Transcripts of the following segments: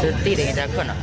Sedih dengan cakon nak.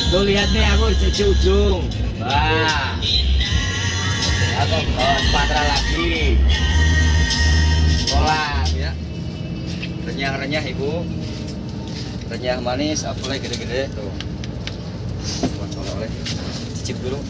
Tuh lihat nih aku di ujung. Wah. Aku Sumatera lagi. Kolam ya. Renyah-renyah ibu. Renyah manis, apelnya gede-gede tuh. Buat oleh-oleh. Cicip dulu.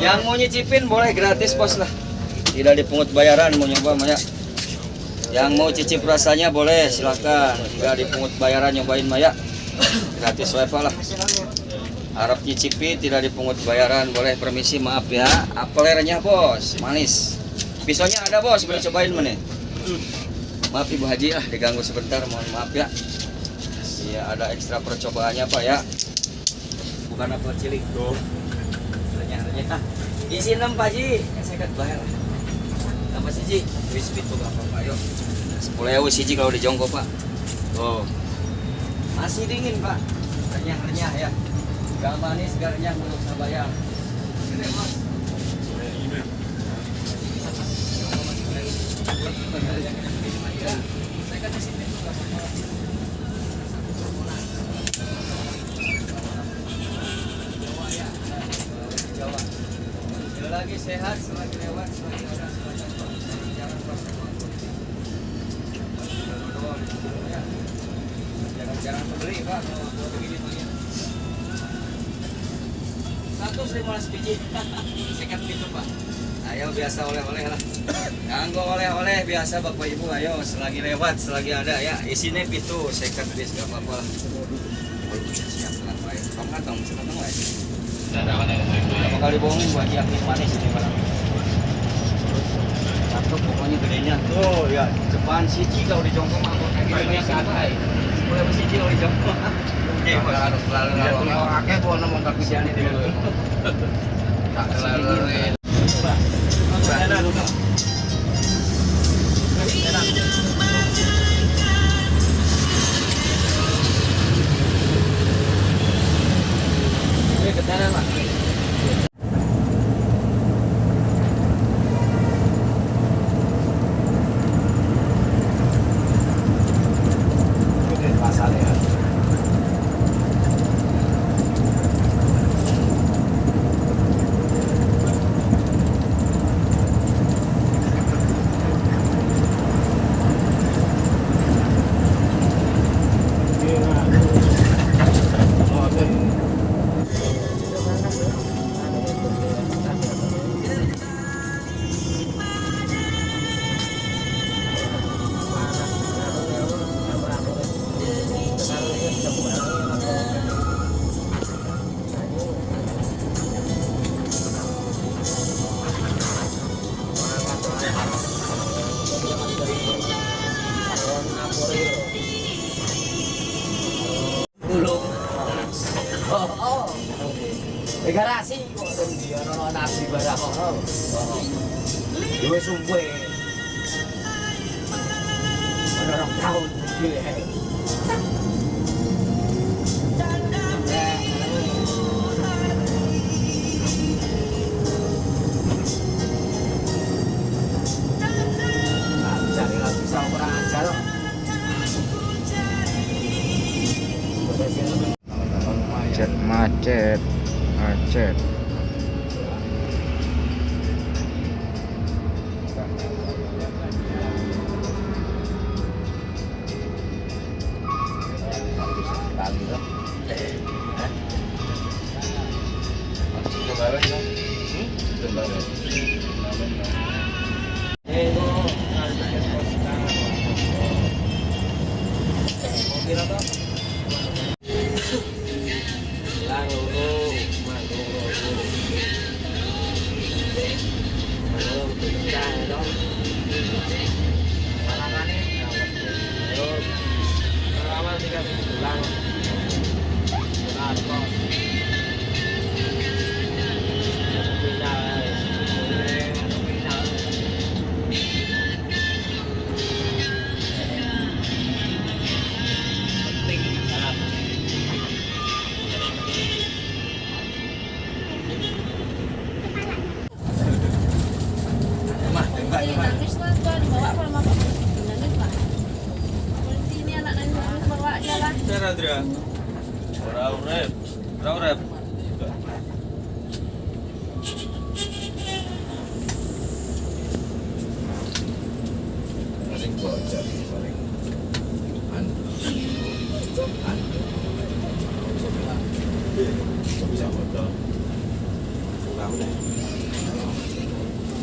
Yang mau nyicipin boleh gratis bos lah. Tidak dipungut bayaran, mau nyoba Maya. Yang mau cicip rasanya boleh silakan. Enggak dipungut bayaran nyobain Maya. Gratis WFA lah. Harap nyicipi tidak dipungut bayaran, boleh permisi maaf ya. Apelnya renyah bos, manis. Pisaunya ada bos, boleh cobain mana? Maaf Ibu Haji lah, diganggu sebentar, mohon maaf ya. Iya ada ekstra percobaannya Pak ya. Bukan apel cilik tuh. Renyah-renyah. Isi 6 Pak Haji, saya bayar. Tambah siji, wis pitu gak apa-apa yuk. 10.000 siji kalau dijongkok Pak. Tuh. Masih dingin Pak. Renyah-renyah ya. Gak manis, gak renyah, belum usah bayar. Gede mas. Saya kan di sini tuh gak apa-apa. Jawa ya, Jawa. Selagi sehat, selagi lewat, selagi ada, selagi apa. Jangan pas jarang beli Pak, kalau begini Pak ya. 115 biji. Sekat gitu Pak. Ayo biasa oleh-oleh lah. Kanggo oleh-oleh biasa Bapak Ibu, ayo selagi lewat, selagi ada ya. Isinya pitu, sekat bis gak apa-apa lah. Siap lah Pak. Tong kantong, sekantong wae. Berapa kali bohongin Bu Haji Amin manis ini Pak. Satu pokoknya gedenya tuh ya depan siji kalau dijongkong mah kayak gini banyak santai. 10.000 siji kalau dijongkong. Oke, Bos. Lalu akeh po nang montor kesiane dhewe. Tak lalu. Ini ketenan, Pak. Di garasi kok endi ana nasi barang kok. Ya wis suwe. Ana 2 tahun mobil ya. Nggak bisa, nggak bisa kurang ajar kok. Macet, macet, macet. Sekali loh. Itu kira toh? Lang loro, manggung loro. Manggung pecah toh. Malamane yo awal tiga bulan. Ora kok. Final. Final. Penting sangat. Mah, tembak ya, Mah. Nangis lah tuh dibawa sama bapak polisi nangis pak. Polisi ini anak nangis nangis bawa aja lah. Ora urip. Ora urip. Paling bocor iki paling. Anu. Anu. Bisa bocor. Kurang deh.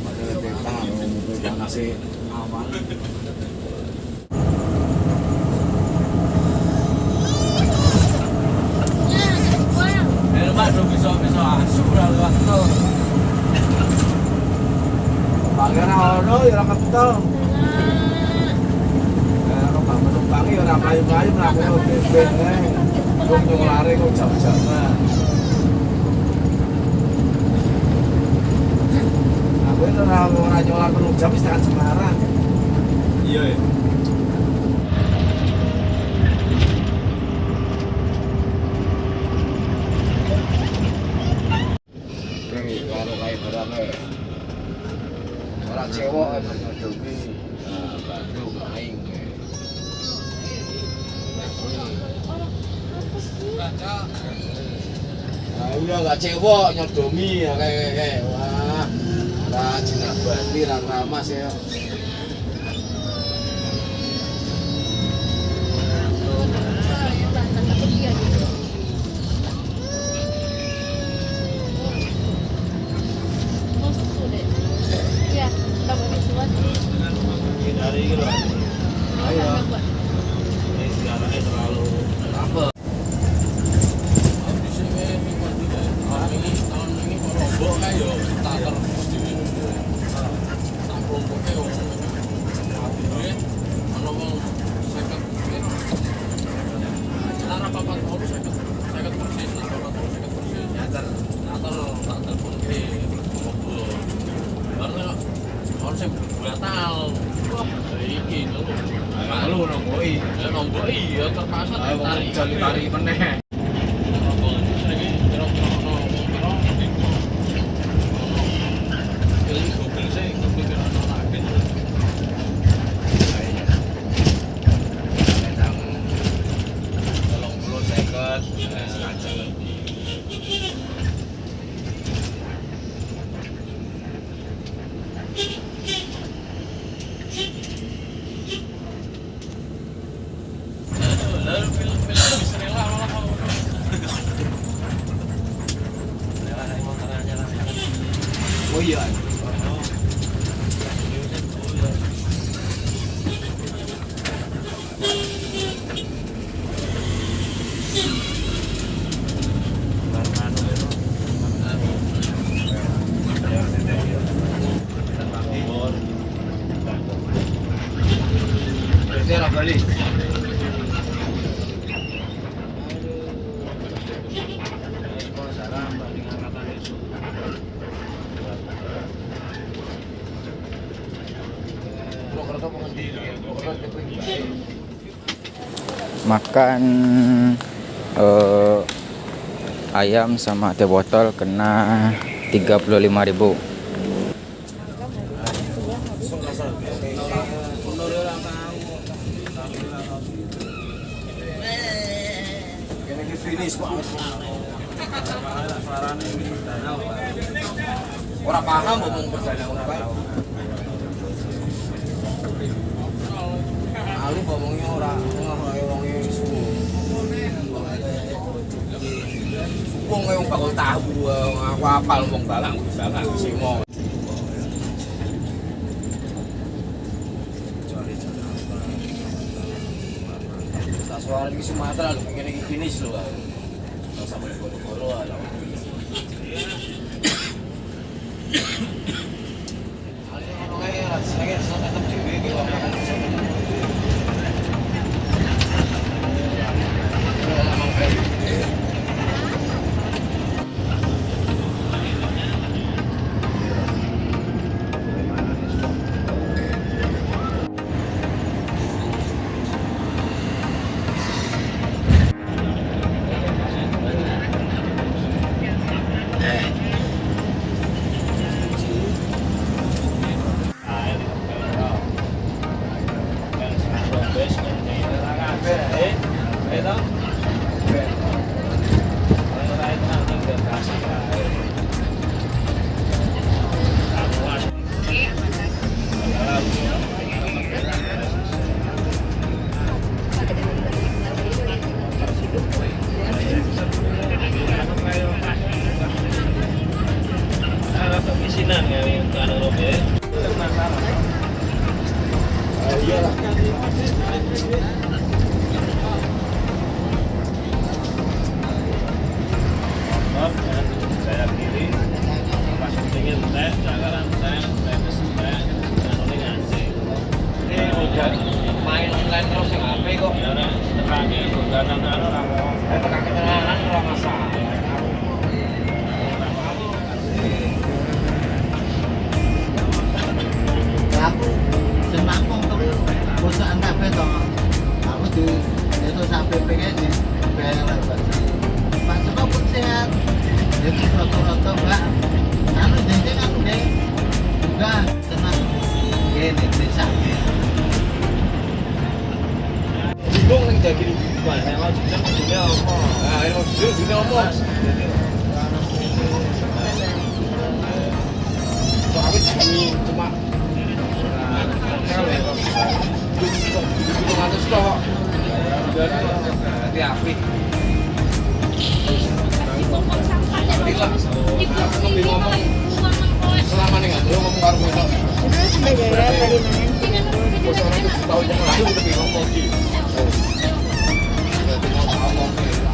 Padahal tetang mobil nasi awan. Eh, Mas, bisa-bisa asu ora lewat tol. Bagian ono ya ora ketel. Ya ora penumpangi ya ora mlayu-mlayu mlaku ben ae. Wong nyolare kok jam-jaman. Aku itu ora ora nyolar 3 jam wis tekan Semarang. Iya ya. Karo kae barang e. Ora cewek e bar nyodomi. Nah, Bandung aing. Nah, udah gak cewek nyodomi ya kayak kayak wah. Ora jinak bali ra ramas ya. Mau susu deh. Iya, udah mau susu. Dari iki lho. Ayo. Ini sekarangnya terlalu Apa? Batal. Wah, iki lho. Lalu nongkoi. Ya nombok iya terpaksa Ayo ditarik. tarik meneh. Rombongan itu seringe kira-kira ono wong pira iku. Ono. Jadi Google sih, Google kira ono lagi. Nang 30 50 sengaja lebih. Lalu pilih wis rela malah kok. lewat naik motor aja lah. Oh iya. Berarti ora bali. Makan ayam sama teh botol kena 35.000. Orang paham ngomong perdana ngono kae. Ali ngomongnya ora ngono wonge suwo. Wong kaya wong bakul tahu, aku apal wong balang balang simo. Suara iki Sumatera lho, kene iki finish lho. Ora sampe goro-goro ala. Ali ngono kae ora senenge tetep dhewe iki wong makan seneng. Main online terus yang HP kok. Ya ora tekake dolanan ora kok. Tekake tenanan ora masalah. Aku senang terus bosan kabeh to. Aku di itu sampai pengen di Pak Joko pun sehat. Jadi roto-roto Mbak. Anu jeneng aku deh. Juga tenang. Gini desa. Bingung ning daging Wah, saya mau jujur kudune apa? Nah, ini mau jujur kudune apa? Kok aku cuma 200 tok. Berarti apik. Lebih ngomong selama nih nggak ngomong karo kowe tok. Tahun yang lalu lebih ngomong gitu.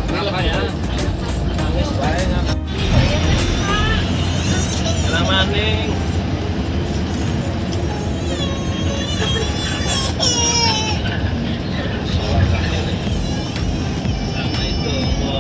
Kenapa ya? Nangis bae ngapa? Kenapa ning? Sama itu gua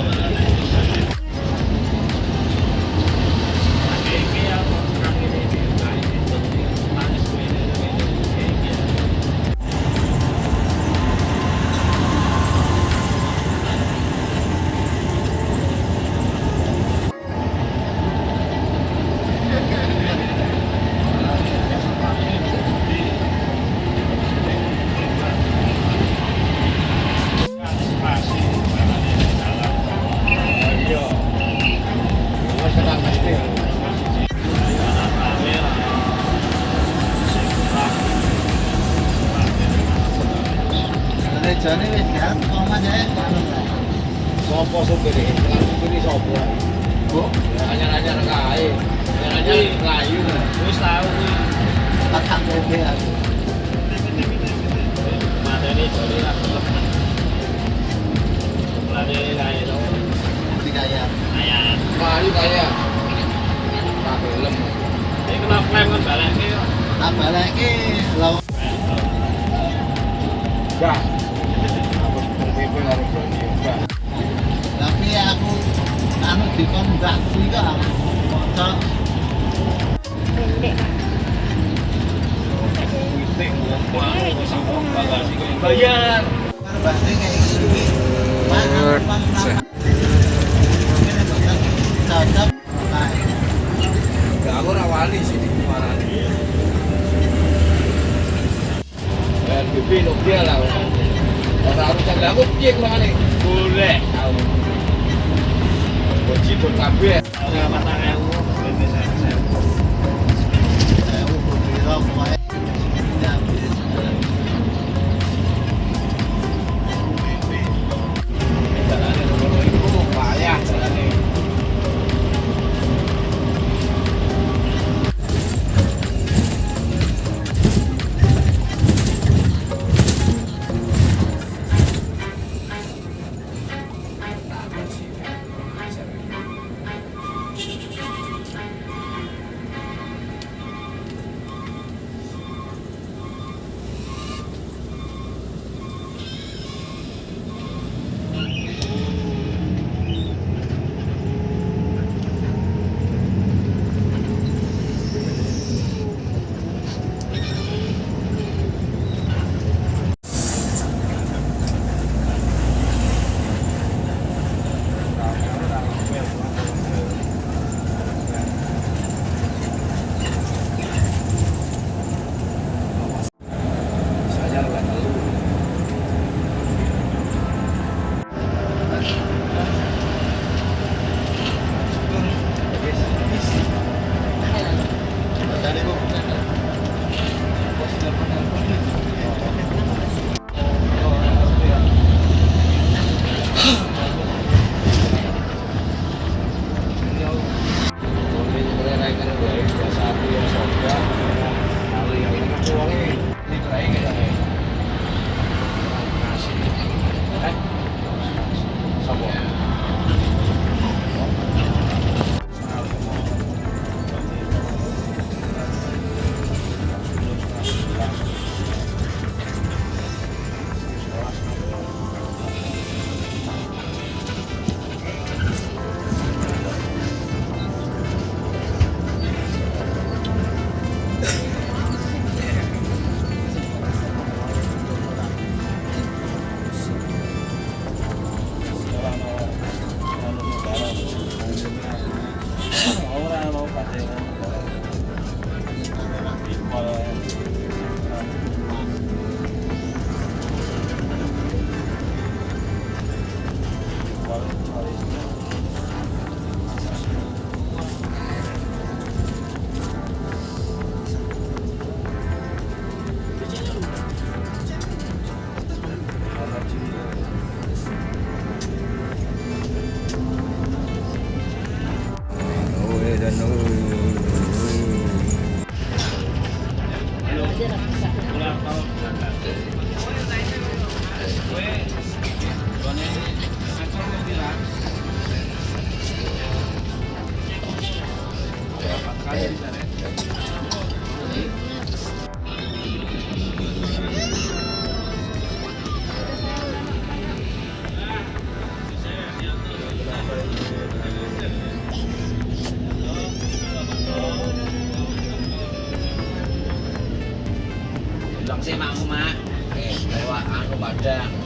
Rejane wis gak koma jane. Sopo sopire? Supire sopo? Bu, anyar-anyar kae. Anyar-anyar mlayu. Wis tau kuwi. Tak mobil aku. Mateni jane ra gelem. Lane kae to. Dikaya. Kaya. Mlayu kaya. Tak gelem. Iki kena klaim kan balekke kok. Tak balekke lho. Enggak. Aku PP karo Joni enggak. Tapi aku anu dikon mbak kuwi kok aku maca Pendek. Bayar. Aku ora wani sih dimarani. PSBB lo lah. Ora urusan aku piye kurangane? Golek aku. Boji bot kabeh. Ora 4.000. Jalane ngono iku payah jalane. Saya ora telu. Bilang sih makmu mak, lewat anu Padang.